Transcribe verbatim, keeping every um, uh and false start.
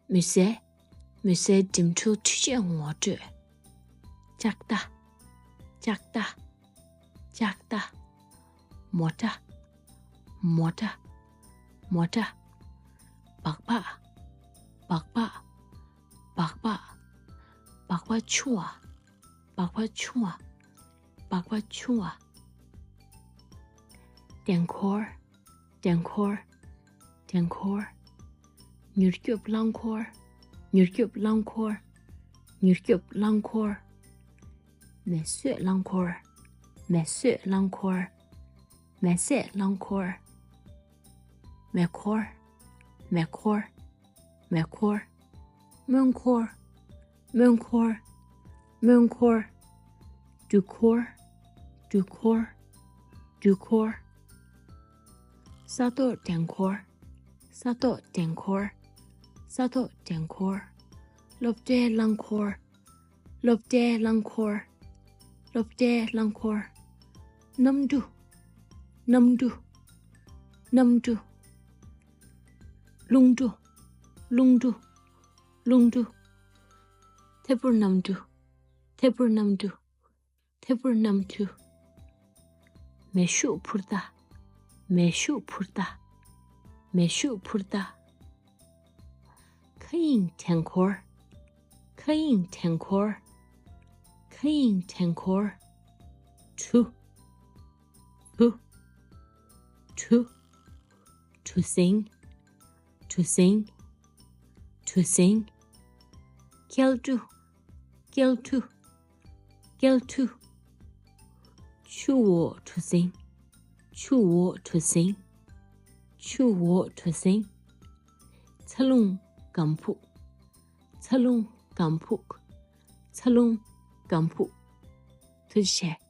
མུན་སེལ། མུན་སེལ་འགྲིམ་འགྲུལ་འཕྲུལ་ཆས་ངོ་སྤྲོད། ལྕགས་རྟ། ལྕགས་རྟ། ལྕགས་རྟ། མོ་ཊ། མོ་ཊ། མོ་ཊ། སྦག་སྦག་སྦག་སྦག་སྦག་སྦག་སྦག་སྦག་ཆུང་བ། སྦག་སྦག་ཆུང་བ། སྦག་སྦག་ཆུང་བ། འགྲན་འཁོར། འགྲན་འཁོར། འགྲན་འཁོར། མྱུར་སྐྱོབ་རླངས་འཁོར། མྱུར་སྐྱོབ་རླངས་འཁོར། མྱུར་སྐྱོབ་རླངས་འཁོར། མེ་གསོད་རླངས་འཁོར། མེ་གསོད་རླངས་འཁོར། མེ་གསོད་རླངས་འཁོར། མེ་འཁོར། མེ་འཁོར། མེ་འཁོར། མོན་འཁོར། མོན་འཁོར། མོན་འཁོར། འགྲུལ་འཁོར། འགྲུལ་འཁོར། འགྲུལ་འཁོར། ས་ཐོག་འགྲན་འཁོར། ས་ཐོག་འགྲན་འཁོར། ས་ཐོག་འགྲན་འཁོར། སློབ་གྲྭའི་རླངས་འཁོར། སློབ་གྲྭའི་རླངས་འཁོར། སློབ་གྲྭའི་རླངས་འཁོར། གནམ་གྲུ། གནམ་གྲུ། གནམ་གྲུ། རླུང་གྲུ། རླུང་གྲུ། རླུང་གྲུ། ཐད་འཕུར་གནམ་གྲུ། ཐད་འཕུར་གནམ་གྲུ། ཐད་འཕུར་གནམ་གྲུ། མེ་ཤུགས་འཕུར་མདའ། མེ་ཤུགས་འཕུར་མདའ། མེ་ཤུགས་འཕུར་མདའ། མཁའ་དབྱིངས་འགྲན་འཁོར། མཁའ་དབྱིངས་འགྲན་འཁོར། མཁའ་དབྱིངས་འགྲན་འཁོར། གྲུ། གྲུ། གྲུ། གྲུ་གཟིངས། གྲུ་གཟིངས། གྲུ་གཟིངས། རྐྱལ་གྲུ། རྐྱལ་གྲུ། རྐྱལ་གྲུ། ཆུ་འོག་གྲུ་གཟིངས། ཆུ་འོག་གྲུ་གཟིངས། ཆུ་འོག་གྲུ་གཟིངས། ཚ་རླུང་སྒམ་ཕུག། ཚ་རླུང་སྒམ་ཕུག། ཚ་རླུང་སྒམ་ཕུག། ཐུགས་རྗེ་ཆེ།